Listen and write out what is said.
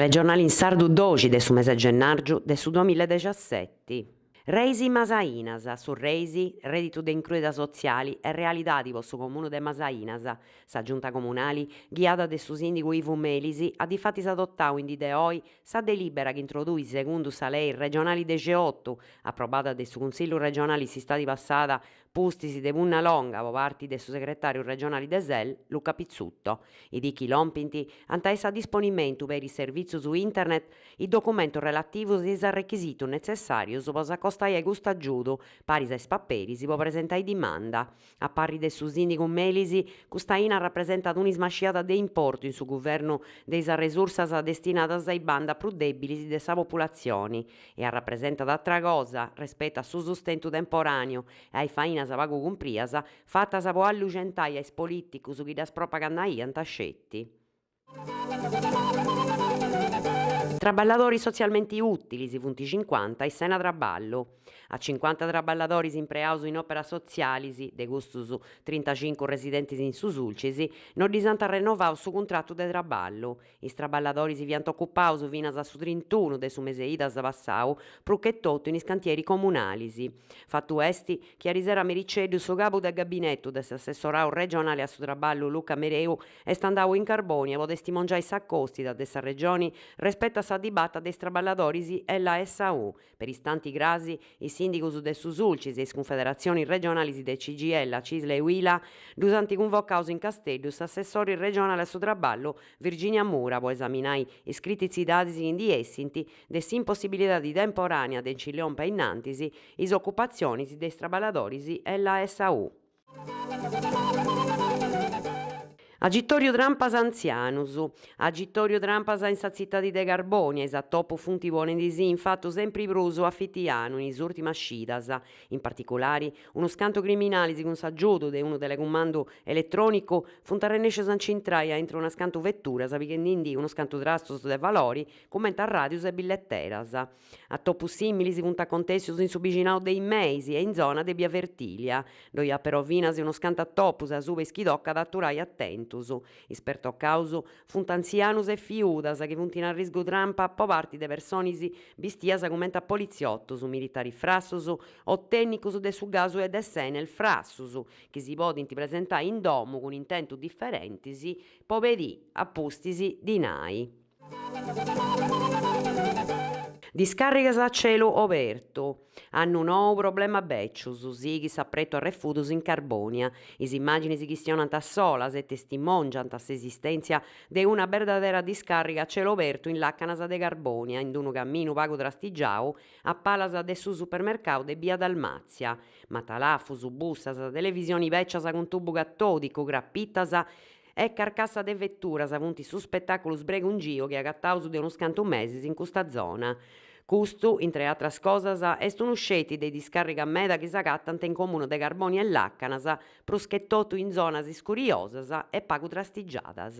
Telegiornali in sardu doxi de su mese gennàrgiu de su duamilla e dexaseti. Reis in Masainas, su Reis, rèditu de incruida sotziali est realidadi po su comunu de Masainas. Sa giunta comunali, ghiada de su sìndigu Ivu Melis, at difatis adotau in dì de oi sa delìbera chi introduit segundu sa lei regionali dexeotu, aprobada de su Cunsillu regionali s'istadi passada Pustis de punna longa po parti de su segretàriu regionali de Sel, Luca Pizzuto. In dì chi lompint ant a essi a disponimentu peri is servìtzius internet is documentus relativus a is arrechisitus netzessàrius po s'acostai a custu agiudu, paris a is paperis po presentai dimanda. A parri de su sìndigu Melis, custa aina rapresentat un'ismasciada de importu in su guvernu de is arresursas destinadas a is bandas prus dèbilis de sa populatzioni e arrapresentat atra cosa respetu a su sustentu temporàneu e a is fainas pagu cumprias fatas po alluxentai a is polìticus chi ddas propagandaiant sceti. Traballadoris sotzialmenti ùtilis funt cincuanta is sena traballu. A cincuanta traballadoris impreaus in òperas sotzialis, de custus trintacincu residentis in su Sulcis, no ddis ant arrennovau su cuntratu de traballu. Is traballadoris fiant ocupaus finas a su trintunu de su mese idas passau, prus che totu in is cantieris comunalis. Fatu est chi arisera mericeddu su cabu de gabinetu de s'assessorau regionali a su traballu Luca Mereu est andau in Carbònia po testimongiai s'acòstida de sa Regioni respetu a sa dibata de is traballadoris LSU. Peristanti cras is sìndigus de su Sulcis e is cunfederatzionis regionalis de CGIL, Cisl e Uila ddus ant cunvocaus in Casteddu s'assessori regionali a su traballu Virginia Mura po esaminai is crititzidadis chi ndi essint de s'impossibilidadi temporànea de nci lompi a innantis is ocupatzionis de is traballadoris LSU. Agitòriu trampas antzianus. Agitòriu trampas in sa tzitadi de Carbònia, is atopus funt ponendi·sì in fatu sempri prus a fitianu in is ùrtimas cidas. In particulari, unus cantu criminalis cun s'agiudu de unu telecumandu eletrònicu funt arrennèscius a nci intrai a intru unas cantu veturas pighendi·ndi unus cantu trastus de valori cumenti arràdius e billeteras. Atopus sìmilis funt acontèssius in su bixinau de Is Meis e in zona de bia Fertilia. Ddoi at però finas unus cantu atopus asuba is chi tocat a aturai atentus. Is pertocaus funt antzianus e fiudas chi funt in arrisgu trampa po parti de personis bistias cumenti a politziotus, militaris frassus o tènnicus de su gasu e de s'Enel frassus chi si podint presentai in domu cun intentus diferentis po pedì a pustis dinai. Discàrrigas a celu obertu. Annu nou problemas bècius, sighit s'apretu a refudus in Carbònia. Is immàginis chistionant a solas e testimòngiant s'esistèntzia de una berdadera discàrriga a celu obertu in làcanas de Carbònia, in unu caminu pagu trastigiau a palas de su supermercau de bia Dalmàtzia. Matalafus, bussas, televisionis bècias cun tubu catòdicu, crapitas E carcassa de veturas funt su spetàculu sbregungìu chi agataus de unus cantu mesis in custa zona. Custu, intre atras cosas, est unu sceti de is discàrrigas meda chi s'agatant in comunu de Carbònia e làcanas, prus che totu in zonas iscuriosas e pagu trastigiadas.